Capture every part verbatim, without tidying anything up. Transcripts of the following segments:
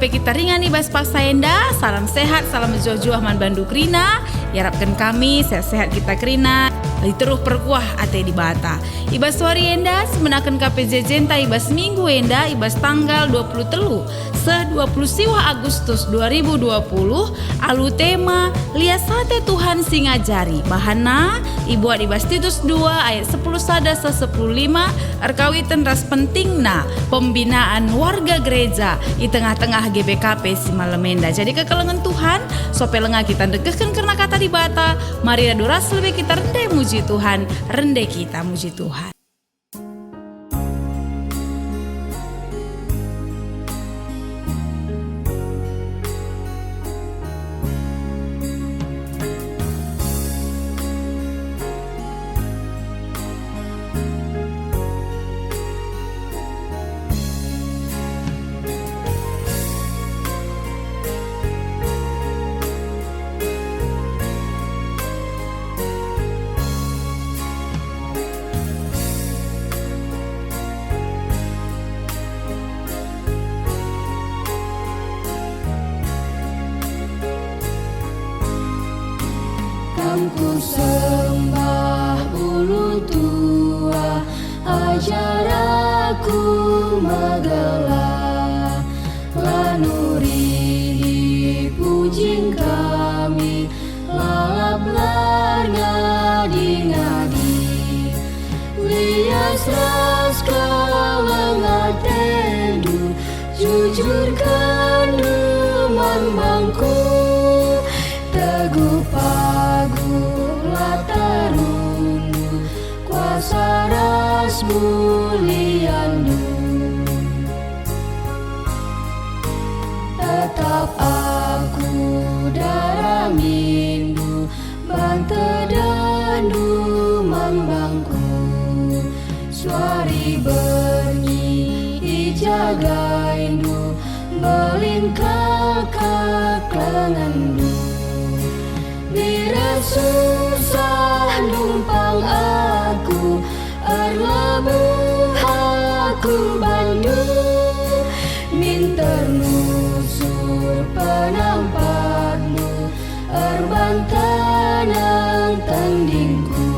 Kita ringan i bas paksa enda, salam sehat, salam mejuah-juah man bandu kerina. Iarapken kami sehat-sehat kita kerina, i teruh perkuah ate Dibata. I bas wari enda, simenaken K P J J-nta i bas minggu enda, i bas tanggal dua puluh telu seh dua puluh siwah Agustus dua ribu dua puluh, alu tema Lias Ate Tuhan si Ngajari. Bahanna ibuat i bas Titus dua ayat sepuluh sada seh sepuluh lima, erkawiten ras pentingna pembinaan warga gereja i tengah-tengah G B K P si malem enda. Jadi kekelengen Tuhan, sope lenga kita ndengkehken kerna Kata Dibata, mari radu ras lebe kita rende muji Tuhan, rende kita muji Tuhan. Kam kusembah ulu tua, ajar aku megelah, lanuri pujin kami, lalap la ngadi-ngadi. Lias ras keleng atendu, jujurkenndu man bangku. Teguh pagu la terundu, kuasa ras muliandu. Tetap aku daramindu, bantedahndu man bangku. Suari berngi ijagaindu, mbelin kal kekelengenndu. Biar susah numpang aku, erlebuh aku bandu, minter nusur penampatndu, erban teneng tendingku.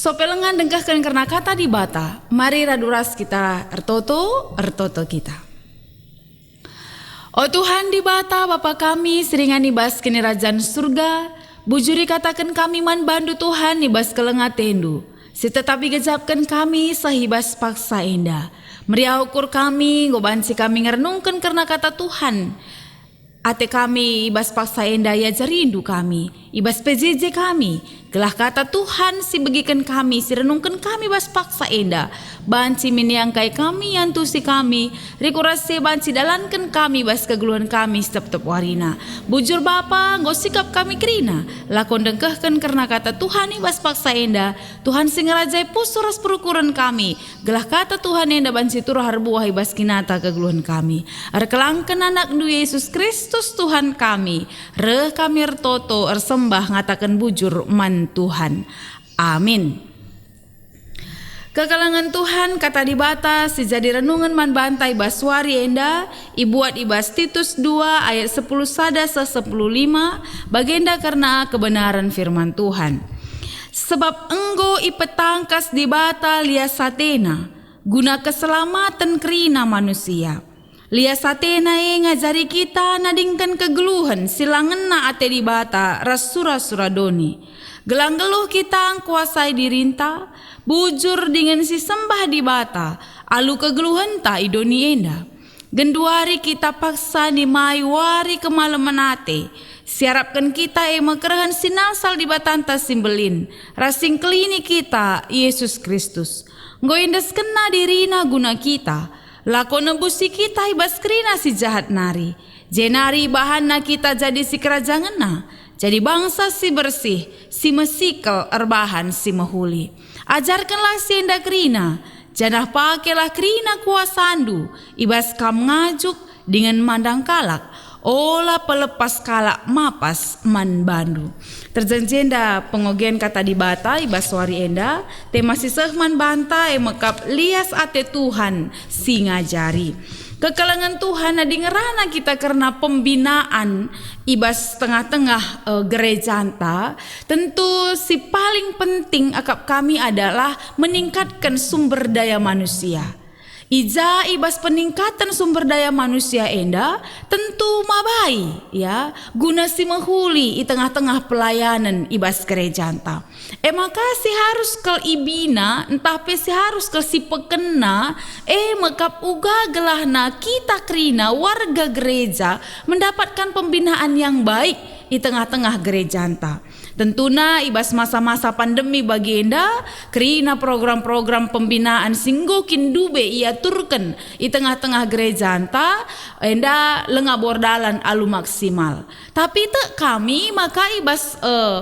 Sope lenga ndengkehken kerna Kata Dibata, mari radu ras kita ertoto, ertoto kita. O Tuhan Dibata, Bapa kami si ringan i bas Kinirajan Surga, bujur ikataken kami man bandu Tuhan i bas keleng atendu, si tetap igejapken kami seh i bas paksa enda. Meriah ukur kami, enggo banci kami ngerenungken kerna Kata Tuhan. Ate kami i bas paksa enda iajarindu kami, i bas P J J kami, gelah Kata Tuhan si begiken kami, si renungken kami bas paksa enda, banci miniang kai kami, iantusi kami, rikut ras e banci dalanken kami bas kegeluhen kami setep-tep warina. Bujur Bapa, enggo sikap kami kerina, lako ndengkehken kerna Kata Tuhan i bas paksa enda, Tuhan si ngerajai pusuh ras perukuren kami, gelah Kata Tuhan enda banci turah erbuah i bas kinata kegeluhen kami. Erkelangken AnakNdu Yesus Kristus Tuhan kami, reh kami ertoto, ersembah, ngataken bujur man Tuhan. Amin. Kekelengen Tuhan, Kata Dibata si jadi renungen man banta i bas wari enda, ibuat i bas Titus dua ayat sepuluh sada seh sepuluh lima, bagenda kerna kebenaren firman Tuhan. Sebab enggo ipetangkas Dibata lias ateNa guna keselamaten kerina manusia. Lias ateNa e ngajari kita nadingken kegeluhen si la ngena ate Dibata ras sura-sura doni. Gelah nggeluh kita ngkuasai dirinta, bujur dingen sisembah Dibata alu kegeluhenta i doni enda. Genduari kita paksa nimai wari kemalemen ate, siarapken kita e me kerehen si nalsal Dibatanta si mbelin, ras si ngkelini kita, Yesus Kristus. Enggo iendeskenNa diriNa guna kita, lako nebusi kita i bas kerina si jahat nari, jenari ibahanNa kita jadi sikerajangenNa, jadi bangsa si bersih, si mesikel erbahan si mehuli. Ajarkenlah si enda kerina, janah pakelah kerina kuasandu i bas kam ngajuk dingen mandang kalak. Ola pelepas kalak mapas man bandu. Terjeng jenda pengogen kata Dibata i bas wari enda, tema si seh man banta e mekap lias ate Tuhan si ngajari. Kekelengen Tuhan, adi ngerana kita kerna pembinaan i bas tengah-tengah, eh, gerejanta, tentu si paling penting akap kami adalah meningkatkan sumber daya manusia. I ja i bas peningkatan sumber daya manusia enda tentu mabai, ya, guna si mehuli i tengah-tengah pelayanen i bas gerejanta. E maka si harus kal ibina, ntah pe si harus kal si pekena, e mekap uga gelahna kita kerina warga gereja mendapatkan pembinaan yang baik i tengah-tengah gerejanta. Tentuna i bas masa-masa pandemi bagi enda, kerina program-program pembinaan si enggo kin ndube iaturken i tengah-tengah gerejanta enda langa berdalan alu maksimal. Tapi tek kami maka i bas, eh,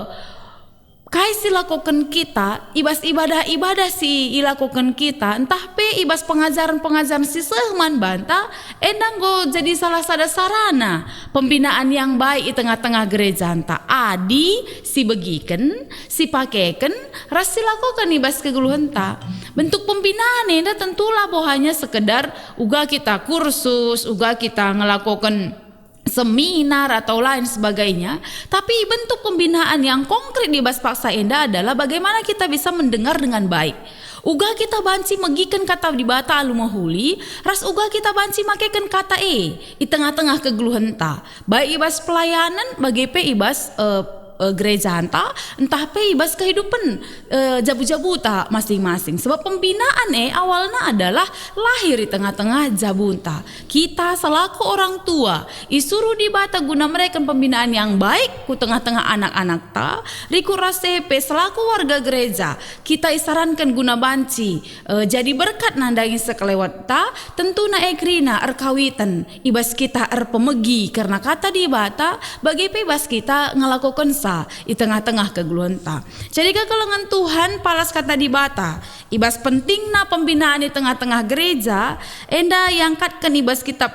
kai si lakoken kita, i bas ibadah-ibadah si ilakoken kita, ntah pe i bas pengajaren-pengajaren si seh man banta, enda enggo jadi salah sada sarana pembinaan yang baik i tengah-tengah gerejanta. Adi si begiken, si pakeken, ras si lakoken i bas kegeluhenta. Bentuk pembinaan enda tentu labo hanya sekedar uga kita kursus, uga kita ngelakoken seminar atau lain sebagainya, tapi bentuk pembinaan yang konkret di bas paksa enda adalah bagaimana kita bisa mendengar dengan baik. Uga kita banci megiken kata Dibata alu mehuli, ras uga kita banci makeken kata e i tengah-tengah kegeluhenta, baik i bas pelayanen, bage pe i bas, eh, eh, gerejanta, ntah pe i bas kehidupen, eh, jabu-jabuta masing-masing. Sebab pembinaan e awalna adalah lahir i tengah-tengah jabunta. Kita selaku orang tua isuruh Dibata guna mereken pembinaan yang baik ku tengah-tengah anak-anakta, rikut ras e pe selaku warga gereja kita isaranken guna banci, eh, jadi berkat nandangi sekelewetta, tentuna e kerina erkawiten i bas kita erpemegi kerna kata Dibata, bage pe i bas kita ngelakokensa i tengah-tengah kegeluhenta. Jadi kekelengen Tuhan, palas kata Dibata, i bas pentingna pembinaan i tengah-tengah gereja, enda iangkatken i bas kitab,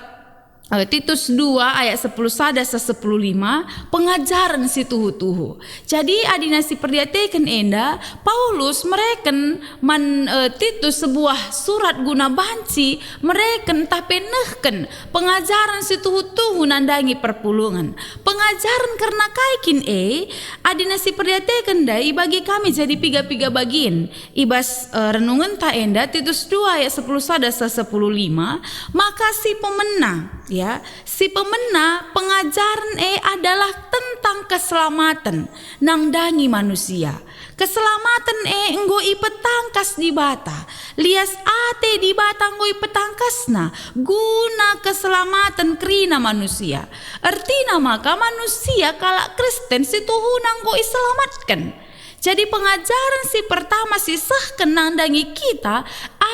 eh, Titus dua ayat sepuluh sada seh sepuluh lima, pengajaren si tuhu-tuhu. Jadi adina si perdiateken enda, Paulus mereken man, eh, Titus sebuah surat guna banci mereken ntah pe nehken pengajaren si tuhu-tuhu nandangi perpulungen. Pengajaren kerna kai kin e? Adina si perdiateken ndai bagi kami jadi piga-piga bagin. I bas, eh, renungenta enda, Titus dua ayat sepuluh sada seh sepuluh lima, maka si pemena, ya, si pemena pengajaren e adalah tentang keselamaten nandangi manusia. Keselamaten e enggo ipetangkas Dibata. Lias ate Dibata enggo ipetangkasNa guna keselamaten kerina manusia. Ertina maka manusia kalak Kristen si tuhuna enggo iselamatken. Jadi pengajaren si pertama si sehken nandangi kita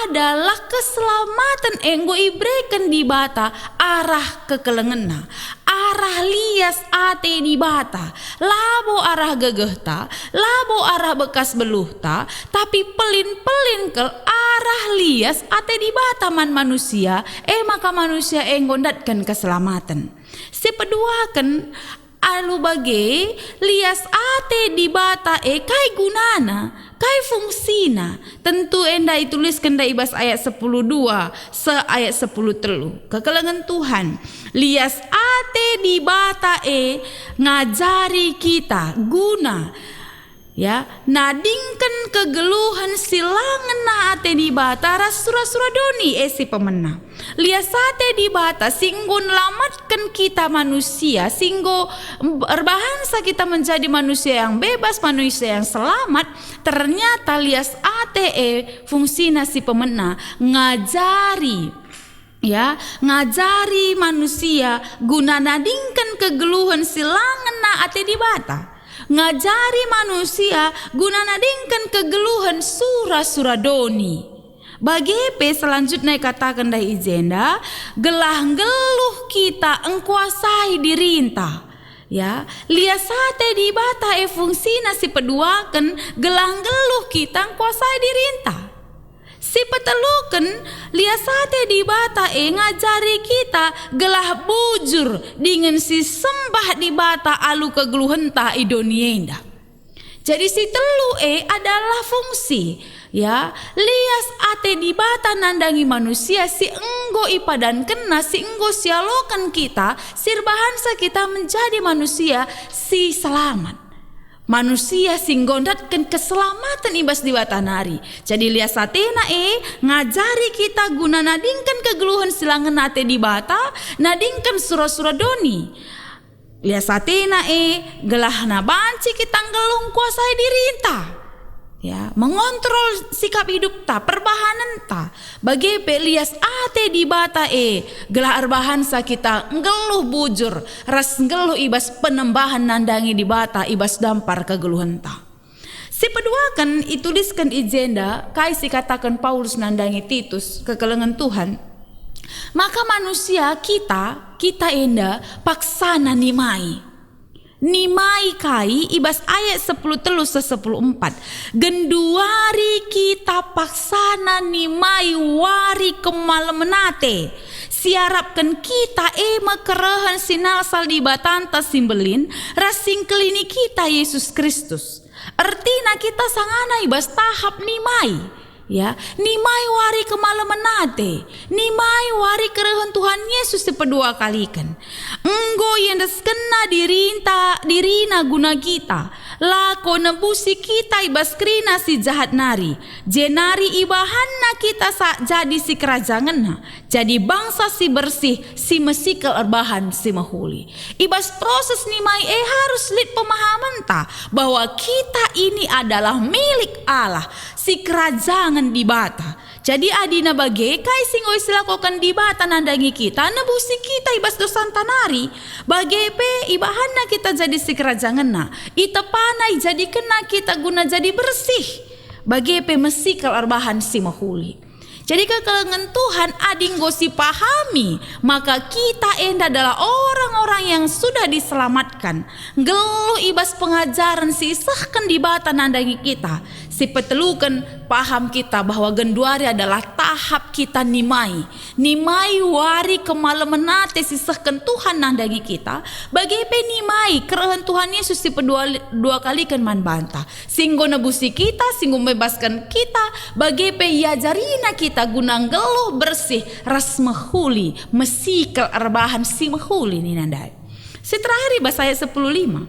adalah keselamaten enggo ibereken Dibata arah kekelengenna, arah lias ate Dibata, labo arah gegehta, labo arah bekas beluhta, tapi pelin-pelin kal arah lias ate Dibata man manusia, e maka manusia enggo ndatken keselamaten. Si peduaken, alu bage, lias ate Dibata e kai gunana, kai fungsina? Tentu enda itulisken ndai i bas ayat sepuluh dua seh ayat sepuluh telu. Kekelengen Tuhan, lias ate Dibata e ngajari kita guna, ya, nadingken kegeluhen si la ngena ate Dibata ras sura-sura doni e si pemena. Lias ate Dibata si enggo nelamatken kita manusia, si enggo erbahansa kita menjadi manusia yang bebas, manusia yang selamat, ternyata lias ate e fungsina si pemena ngajari, ya, ngajari manusia guna nadingken kegeluhen si la ngena ate Dibata. Ngajari manusia guna nadingken kegeluhen sura-sura doni. Bage pe selanjutna ikataken ndai i jenda, gelah nggeluh kita engkuasai dirinta. Ya, lias ate Dibata e fungsina si peduaken gelah nggeluh kita engkuasai dirinta. Si peteluken, lias ate Dibata e ngajari kita gelah bujur dingen sisembah Dibata alu kegeluhenta i doni enda. Jadi si telu e adalah fungsi, ya, lias ate Dibata nandangi manusia si enggo ipadankenNa, si enggo sialoken kita, si erbahansa kita menjadi manusia si selamat. Manusia si enggo ndatken keselamaten i bas Dibata nari. Jadi lias atena e ngajari kita guna nadingken kegeluhen si la ngena ate Dibata, nadingken sura-sura doni. Lias atena e gelahna banci kita nggeluh ngkuasai dirinta. Ya, mengontrol sikap hidupta, perbahanenta. Bage pe lias ate Dibata e, gelah erbahansa kita nggeluh bujur, ras nggeluh i bas penembahen nandangi Dibata i bas dampar kegeluhenta. Si peduaken itulisken i jenda kai si kataken Paulus nandangi Titus, kekelengen Tuhan. Maka manusia kita, kita enda paksana nimai. Nimai kai i bas ayat sepuluh telu seh sepuluh empat. Genduari kita paksana nimai wari kemalemen ate. Siarapken kita e me kerehen si nalsal Dibatanta si mbelin ras si ngkelini kita, Yesus Kristus. Ertina kita sangana i bas tahap nimai. Ya, nimai wari kemalemen ate, nimai wari kerehen Tuhan Yesus si peduakaliken. Enggo iendeskenNa dirinta, diriNa guna kita, lako nebusi kita i bas kerina si jahat nari, jenari ibahanNa kita sa jadi sikerajangenNa, jadi bangsa si bersih, si mesikel erbahan si mehuli. I bas proses nimai e harus lit pemahamenta bahwa kita ini adalah milik Allah, sikerajangen Dibata. Jadi adina bage kai si enggo isilakoken Dibata nandangi kita, nebusi kita i bas dosanta nari. Bage pe ibahanNa kita jadi sikerajangenNa, itepaNa, ijadikenNa kita guna jadi bersih. Bage pe mesikel erbahan si mehuli. Jadi kekelengen Tuhan adi enggo sipahami maka kita enda adalah orang-orang yang sudah diselamatkan, nggeluh i bas pengajaren si isehken Dibata nandangi kita. Si peteluken, paham kita bahwa genduari adalah tahap kita nimai. Nimai wari kemalemen ate si isehken Tuhan nandangi kita, bage pe nimai kerehen Tuhan Yesus si pedua, dua kaliken man banta. Si enggo nebusi kita, si enggo mbebasken kita, bage pe iajariNa kita guna nggeluh bersih ras mehuli, mesikel erbahan si mehuli nina ndai. Si terakhir i bas ayat sepuluh lima.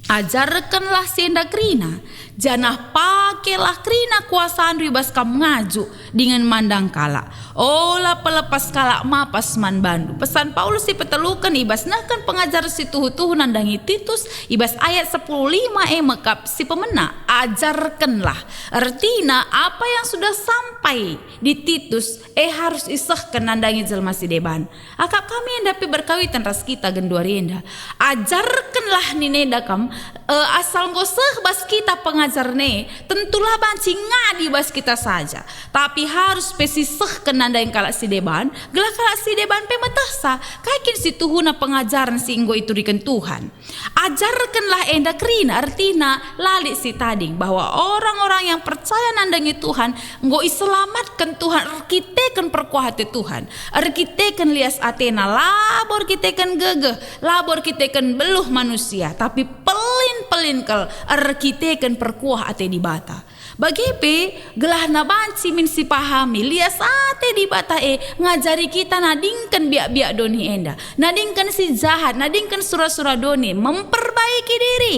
Ajarkenlah si enda kerina, janah pakelah kerina kuasandu i bas kam ngajuk dingen mandang kalak. Ola pelepas kalak mapas man bandu. Pesan Paulus si peteluken i bas nehken pengajar si tuhu-tuhu nandangi Titus i bas ayat sepuluh lima e mekap si pemena, ajarkenlah. Ertina, apa yang sudah sampai di Titus e harus isehken nandangi jelma si deban. Akap kami enda pe berkawiten ras kita genduari enda. Ajarkenlah nina enda kam, e, asal enggo seh bas kita pengajaren e, tentulah banci ngadi bas kita saja. Tapi harus pe sisehken nandangi kalak si deban, gelah kalak si deban pe metehsa, kai kin si tuhuna pengajaren si enggo ituriken Tuhan. Ajarkenlah enda kerina, ertina la lit si tading, bahwa orang-orang yang percaya nandangi Tuhan enggo iselamatken Tuhan erkiteken perkuah ate Tuhan, erkiteken lias atena, labo erkiteken gegeh, labo erkiteken beluh manusia, tapi pelin-pelin kal erkiteken perkuah ate Dibata. Bage pe, gelahna banci min sipahami, lias ate Dibata e ngajari kita nadingken biak-biak doni enda, nadingken si jahat, nadingken sura-sura doni, memperbaiki diri.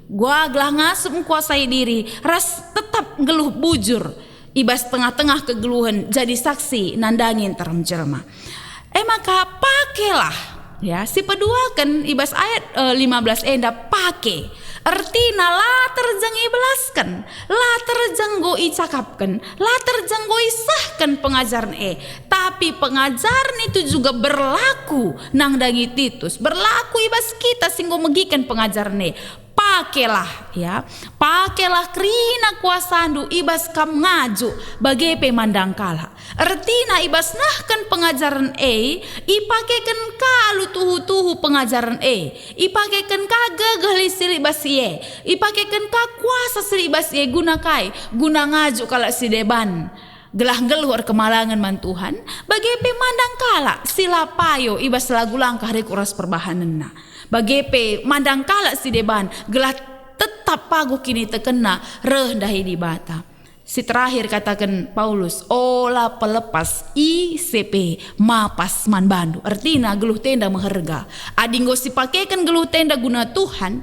Gua gelah ngasup ngkuasai diri, ras tetap nggeluh bujur i bas tengah-tengah kegeluhen, jadi saksi nandangi nterem jelma. E maka pakelah, ya, si peduaken i bas ayat, eh, lima belas enda, pake. Ertina la terjeng ibelasken, la terjeng enggo icakapken, la terjeng enggo isehken pengajaren e. Tapi pengajaren itu juga berlaku nandangi Titus, berlaku i bas kita si enggo megiken pengajaren e. Pakelah, ya, pakelah kerina kuasandu i bas kam ngajuk, bage pe mandang kalak. Ertina i bas nehken pengajaren e, ipakeken ka alu tuhu-tuhu pengajaren e, ipakeken ka gegeh li si lit bas ie, ipakeken ka kuasa si lit bas ie guna kai? Guna ngajuk kalak si deban. gelah nggeluh erkemalangen man Tuhan, bage pe mandang kalak si la payo i bas lagu langkah rikut ras perbahanenna. Bage pe mandang kalak si deban gelah tetap paguh kinitekenna reh ndahi Dibata. Si terakhir kataken Paulus, "Ola pelepas ise pe mapas man bandu." Ertina geluh enda meherga. Adi enggo sipakeken geluh enda guna Tuhan,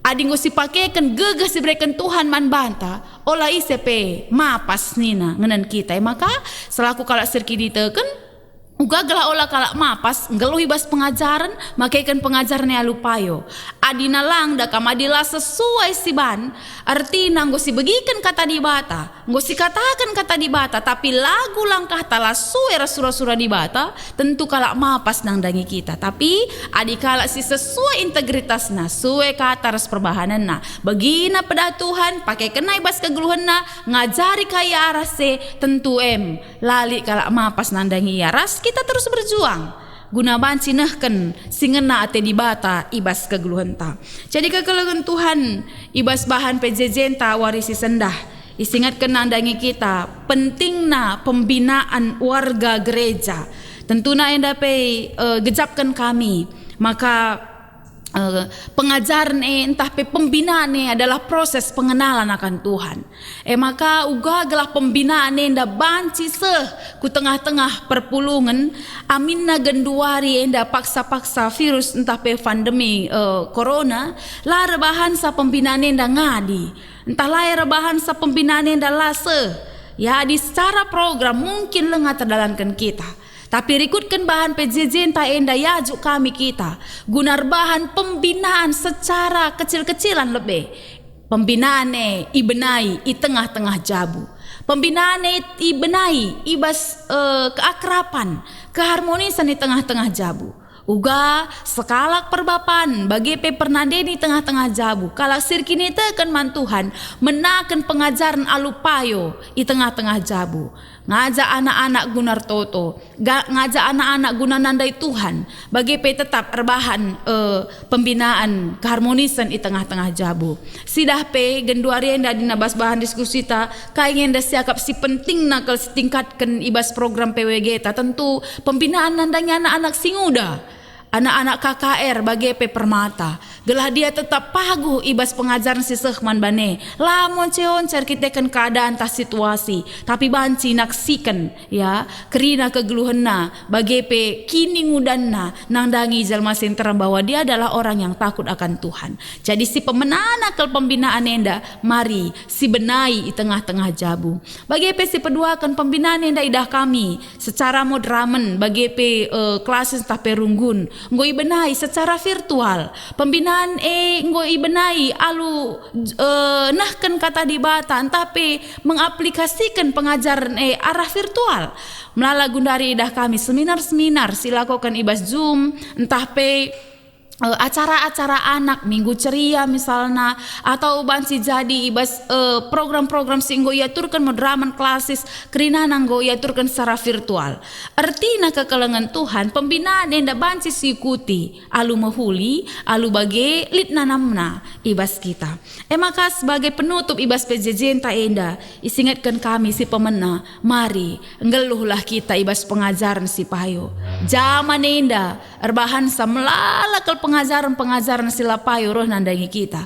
adi enggo sipakeken gegeh si ibereken Tuhan man banta, ola ise pe mapas nina ngenen kita. E maka, selaku kalak si erkiniteken, uga gelah ola kalak mapas nggeluh i bas pengajaren, makeken pengajaren e alu payo. Adi nalangda kam, adi la sesuai si ban, ertina enggo sibegiken Kata Dibata, enggo sikataken Kata Dibata, tapi lagu langkahta la sue ras sura-sura Dibata, tentu kalak mapas nandangi kita. Tapi adi kalak si sesuai integritasna, sue kata ras perbahanenna, begina pedah Tuhan, pakekenna i bas kegeluhenna, ngajari kai arah se, tentu em la lit kalak mapas nandangi ia, ras kita terus berjuang guna banci nehken si ngena ate Dibata i bas kegeluhenta. Jadi kekelengen Tuhan, i bas bahan P J J-nta wari si sendah, isingetken nandangi kita pentingna pembinaan warga gereja. Tentuna enda pe, eh, gejapken kami, maka, eh, pengajaren e ntah pe pembinaan e adalah proses pengenalan akan Tuhan. E maka uga gelah pembinaan enda banci seh ku tengah-tengah perpulungen, aminna genduari enda paksa-paksa virus ntah pe pandemi, eh, corona, la erbahansa pembinaan enda ngadi, ntah la erbahansa pembinaan enda la seh. Ya, adi secara program mungkin langa terdalanken kita. Tapi rikutken bahan P J J-nta enda iajuk kami kita guna erbahan pembinaan secara kecil-kecilan lebe. Pembinaan e ibenai i tengah-tengah jabu. Pembinaan e ibenai i bas, eh, keakrapan, keharmonisan i tengah-tengah jabu. Uga sekalak perbapan bage pe pernanden i tengah-tengah jabu, kalak si erkiniteken man Tuhan, menaken pengajaren alu payo i tengah-tengah jabu. Ngajak anak-anak guna ertoto, ga-, ngajak anak-anak guna nandai Tuhan, bage pe tetap erbahan, eh, pembinaan keharmonisen i tengah-tengah jabu. Sidah pe, genduari enda adi nabas bahan diskusita, kai nge enda siakap si pentingna kal sitingkatken i bas program P W G-ta, tentu pembinaan nandangi anak-anak si nguda. Anak-anak K K R bage pe Permata, gelah dia tetap paguh i bas pengajaren si seh man bana, la monce-once erkiteken keadaan tah situasi, tapi banci naksiken, ya, kerina kegeluhenna, bage pe kiningudanna nandangi jelma si nterem bahwa dia adalah orang yang takut akan Tuhan. Jadi si pemenana kal pembinaan enda, mari sibenai i tengah-tengah jabu. Bage pe sipeduaken pembinaan enda idah kami, secara moderamen, bage pe, eh, klasis ntah pe runggun, enggo ibenai secara virtual. Pembinaan e enggo ibenai alu, eh, nehken Kata Dibata ntah pe mengaplikasiken pengajaren e arah virtual. Melala gundari idah kami seminar-seminar si ilakoken i bas Zoom, ntah pe eh, acara-acara anak, Minggu Ceria misalna, atau banci jadi i bas, eh, program-program si enggo iaturken moderamen klasis, kerinana enggo iaturken secara virtual. Ertina kekelengen Tuhan, pembinaan enda banci siikuti alu mehuli, alu bage lit nanamna i bas kita. E maka sebagai penutup i bas P J J-nta enda, isingetken kami si pemena, mari, nggeluhlah kita i bas pengajaren si payo. Jaman enda, erbahansa melala kal pengajaren-pengajaren si la payo reh nandangi kita.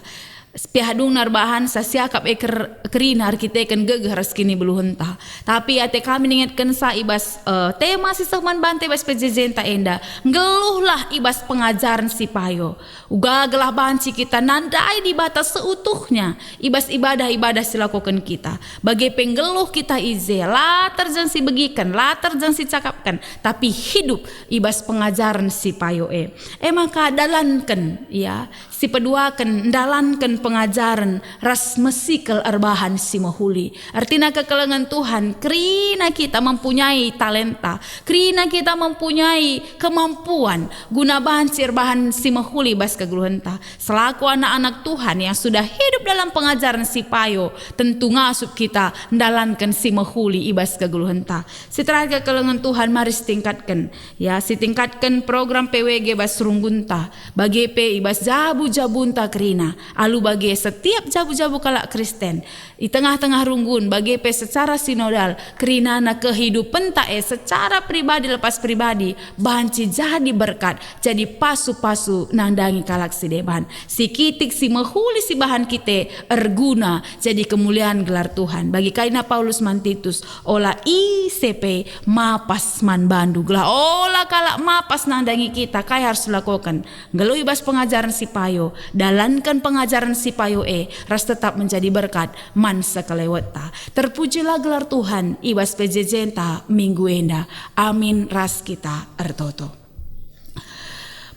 Sepiah dungna erbahansa siakap e ker-, kerina erkiteken gegeh ras kinibeluhenta. Tapi ate kami ningetkensa i bas, eh, tema si seh man banta i bas P J J-nta enda, nggeluhlah i bas pengajaren si payo. Uga gelah banci kita nandai Dibata seutuhnya i bas ibadah-ibadah si lakoken kita. Bage pe nggeluh kita i je, la terjeng si begiken, la terjeng si cakapken, tapi hidup i bas pengajaren si payo e. E maka dalanken, ya, sipeduaken, ndalanken pengajaren ras mesikel erbahan si mehuli. Ertina kekelengen Tuhan, kerina kita mempunyai talenta, kerina kita mempunyai kemampuan guna banci erbahan si mehuli bas kegeluhenta. Selaku anak-anak Tuhan yang sudah hidup dalam pengajaren si payo, tentu ngasup kita ndalanken si mehuli i bas kegeluhenta. Si terakhir kekelengen Tuhan, mari sitingkatken. Ya, sitingkatken program P W G bas runggunta, bage pe i bas jabu-jabunta kerina. Alu bage setiap jabu-jabu kalak Kristen, i tengah-tengah runggun, bage pe secara sinodal, kerinana kehidupenta e secara pribadi lepas pribadi, banci jadi berkat, jadi pasu-pasu nandangi kalak si deban. Si kitik si mehuli si bahan kita erguna jadi kemulian gelar Tuhan. Bagi kaina Paulus man Titus, ola ise pe mapas man bandu, gelah ola kalak mapas nandangi kita. Kai harus lakoken? Nggeluh i bas pengajaren si payo, dalanken pengajaren si payo e, ras tetap menjadi berkat man sekelewetta. Terpujilah gelar Tuhan i bas P J J-nta minggu enda. Amin, ras kita ertoto.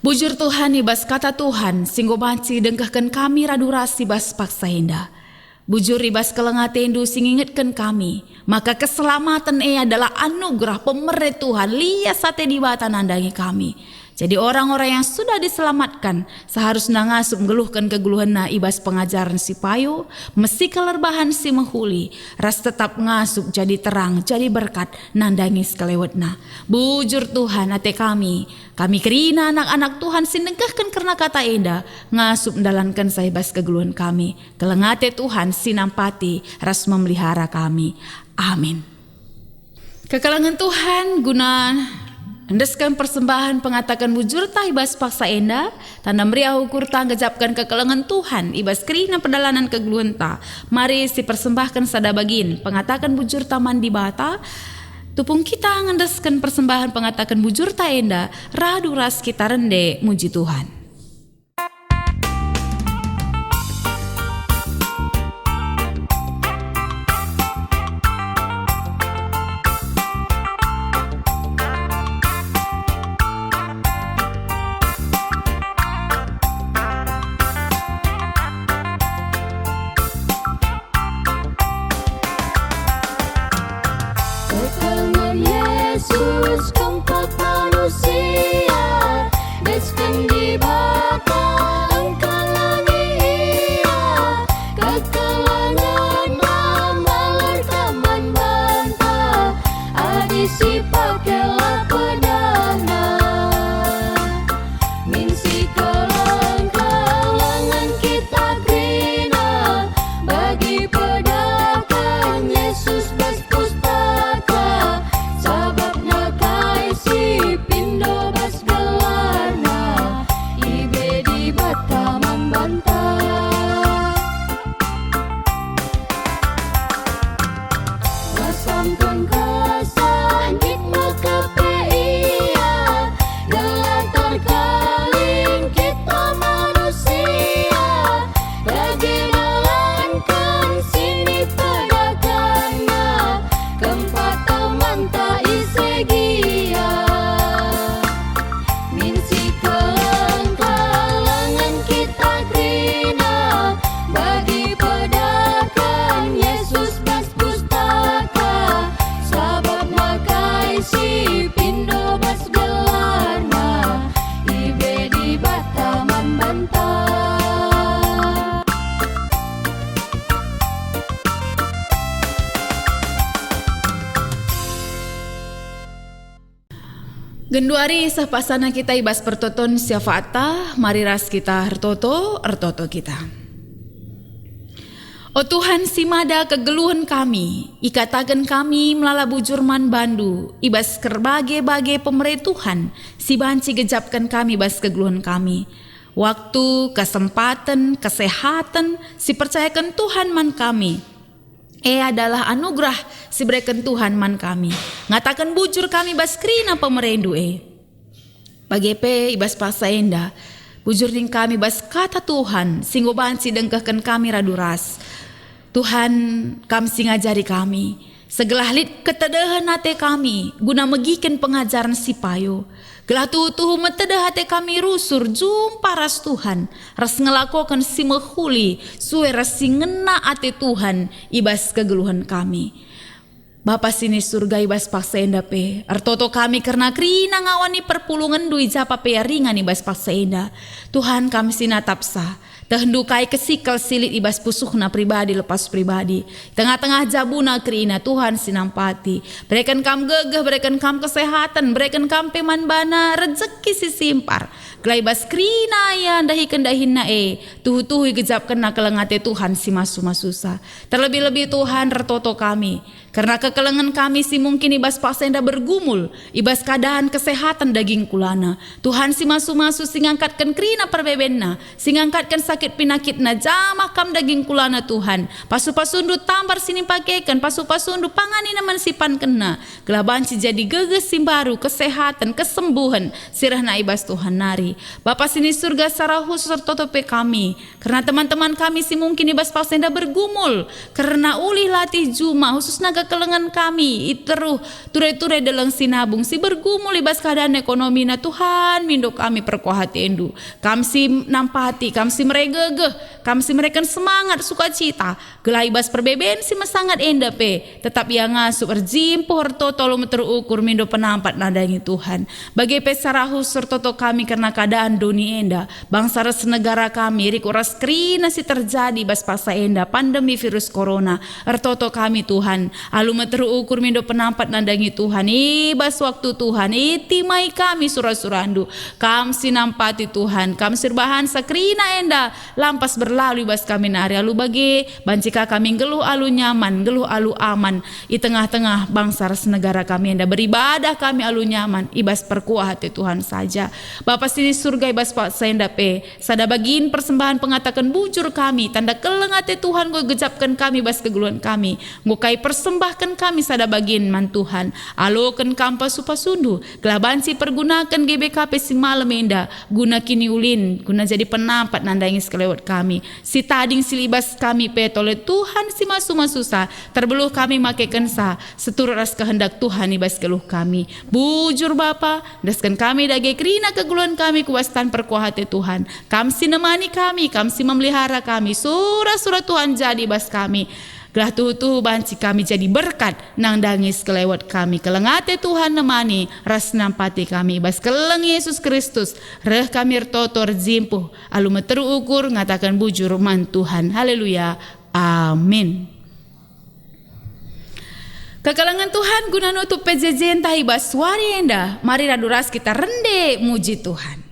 Bujur Tuhan, i bas Kata Tuhan si enggo banci dengkehken kami radu ras i bas paksa enda. Bujur i bas keleng atendu si ngingetken kami, maka keselamaten e adalah anugerah pemere Tuhan, lias ate Dibata nandangi kami. Jadi orang-orang yang sudah diselamatkan seharusna ngasup nggeluhken kegeluhenna i bas pengajaren si payo, mesikel erbahan si mehuli, ras tetap ngasup jadi terang, jadi berkat nandangi sekelewetna. Bujur Tuhan, ate kami, kami kerina anak-anak Tuhan si nengkehken kerna kata enda, ngasup ndalankenca i bas kegeluhen kami. Keleng ate Tuhan si nampati ras memelihara kami. Amin. Kekelengen Tuhan, guna endesken persembahen pengataken bujurta i bas paksa enda, tanda meriah ukurta nggejapken kekelengen Tuhan i bas kerina perdalanen kegeluhenta. Mari sipersembahken sada bagin pengataken bujurta man Dibata. Tupung kita ngendesken persembahen pengataken bujurta enda, radu ras kita rende muji Tuhan. Kekelengen Yesus kempak manusia, desken Dibata engkalangi ia. Kekelengen mbalerken man banta, adi sipake la pedana. Min sikeleng-kelengen kita kerina, bagi pedaken Yesus bas pustaka, sabapna kai si pindo bas gelarna, ibe Dibata man banta. Rasamken kesah nggit maka pe ia, gelah terkaling kita manusia, bagi dalanken si nipedakenna, kempak temanta ise gia. Min sikeleng-kelengen kita kerina, bagi pedaken Yesus bas pustaka, sabapna kai si pindo bas gelarna, ibe Dibata man banta. Genduari seh pasana kita i bas pertoton syafaatta, mari ras kita ertoto, ertoto kita. O Tuhan, si mada kegeluhen kami, ikataken kami melala bujur man bandu i bas erbage-bage pemere Tuhan si banci gejapken kami bas kegeluhen kami. Waktu, kesempaten, kesehaten si percayaken Tuhan man kami, e adalah anugerah si bereken Tuhan man kami. Ngataken bujur kami bas kerina pemerendu e. Bage pe i bas paksa enda, bujur ning kami bas kata Tuhan si enggo banci dengkehken kami radu ras. Tuhan, Kam si ngajari kami, segelah lit ketedehen ate kami guna megiken pengajaren si payo, gelah tuhu-tuhu metedeh ate kami rusur jumpa ras Tuhan, ras ngelakoken si mehuli sue ras si ngena ate Tuhan i bas kegeluhen kami. Bapa si ni Surga, i bas paksa enda pe ertoto kami kerna kerina ngawan ni perpulungenndu i ja pe ia ringan i bas paksa enda. Tuhan, Kam si natapsa, tehndu kai kesikel si lit i bas pusuhna pribadi lepas pribadi. Tengah-tengah jabuna kerina, Tuhan si nampati. Bereken Kam gegeh, bereken Kam kesehaten, bereken Kam pe man bana rejeki si simpar. Gelah i bas kerina ia ndahiken dahinna e, tuhu-tuhu igejapkenna keleng ate Tuhan si masu-masusa. Terlebih-lebih Tuhan, ertoto kami kerna kekelengen kami si mungkin i bas paksa enda bergumul i bas keadaan kesehaten daging kulana. Tuhan si masu-masu si ngangkatken kerina perbebenna, si ngangkatken sakit penakitna, jamah Kam daging kulana Tuhan. Pasu-pasundu tambar si nipakeken, pasu-pasundu pangan inemen si ipankenna, gelah banci jadi geges si mbaru, kesehaten, kesembuhen si rehna i bas Tuhan nari. Bapa si ni Surga, secara khusus ertoto pe kami kerna teman-teman kami si mungkin i bas paksa enda bergumul kerna ulih latih juma, khususna kekelengen kami i teruh ture-ture deleng si nabung, si bergumul i bas keadaan ekonomina. Tuhan, mindo kami perkuah atendu. Kam si nampati, Kam si mere gegeh, Kam si mereken semangat, sukacita, gelah i bas perbeben si mesangat enda pe tetap ia ngasup erjimpuh, ertoto, alu meteruk ukur, mindo penampat nandangi Tuhan. Bage pe secara khusus ertoto kami kerna keadaan doni enda, bangsa ras negara kami, rikut ras kerina si terjadi bas paksa enda, pandemi virus corona. Ertoto kami, Tuhan, alu meteruk ukur, mindo penampat nandangi Tuhan. I bas waktu, Tuhan, itimai kami sura-surandu. Kam si nampati, Tuhan, Kam si erbahansa kerina enda lampas berlalu i bas kami nari. Alu bage, banci ka kami nggeluh alu nyaman, nggeluh alu aman i tengah-tengah bangsa ras negara kami enda. Beribadah kami alu nyaman i bas perkuah ate Tuhan saja. Bapa si ni Surga, i bas paksa enda pe sada bagin persembahan pengataken bujur kami, tanda keleng ate Tuhan enggo igejapken kami bas kegeluhen kami. Enggo ka ipersembahken kami sada bagin man Tuhan. Aloken Kam pasu-pasundu, gelah banci pergunaken G B K P si malem enda guna kiniulin, guna jadi penampat nandangi sekelewet kami. Si tading si lit i bas kami pe tole Tuhan si masu-masusa, terbeluh kami makekensa seturut ras kehendak Tuhan i bas geluh kami. Bujur Bapa, endesken kami dage kerina kegeluhen kami ku bas tan perkuah ate Tuhan. Kam si nemani kami, Kam si memelihara kami, sura-sura Tuhan jadi i bas kami. Gelah tuhu-tuhu banci kami jadi berkat nandangi sekelewet kami. Keleng ate Tuhan nemani ras nampati kami. I bas keleng Yesus Kristus reh kami ertoto erjimpuh alu meteruk ukur ngataken bujur man Tuhan. Haleluya. Amin. Kekelengen Tuhan guna nutup P J J ntah i bas wari enda, mari radu ras kita rende muji Tuhan.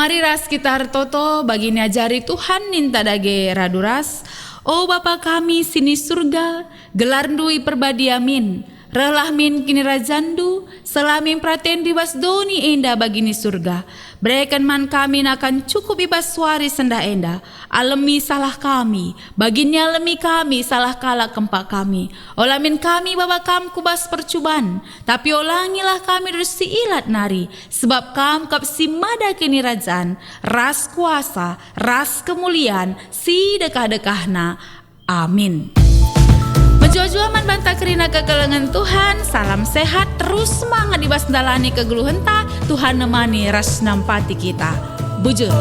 Mari ras kita ertoto bagi niajari Tuhan ninta dage radu ras. O Bapa kami si ni Surga, gelarNdu iperbadia min. Rehlah min kinirajanNdu, seh min peratenNdu i bas doni enda bagi ni Surga. Bereken man kami nakan cukup i bas wari sendah enda. Alemi salah kami, bagi nialemi kami salah kalak kempak kami. Ola min kami baba Kam ku bas percuban, tapi olangilah kami ras si ilat nari, sebab Kam kap si mada kinirajan, ras kuasa, ras kemulian, si dekah-dekahna. Amin. Mejuah-juah man banta kerina kekelengen Tuhan, salam sehat, terus semangat i bas ndalani kegeluhenta, Tuhan nemani ras nampati kita. Bujur.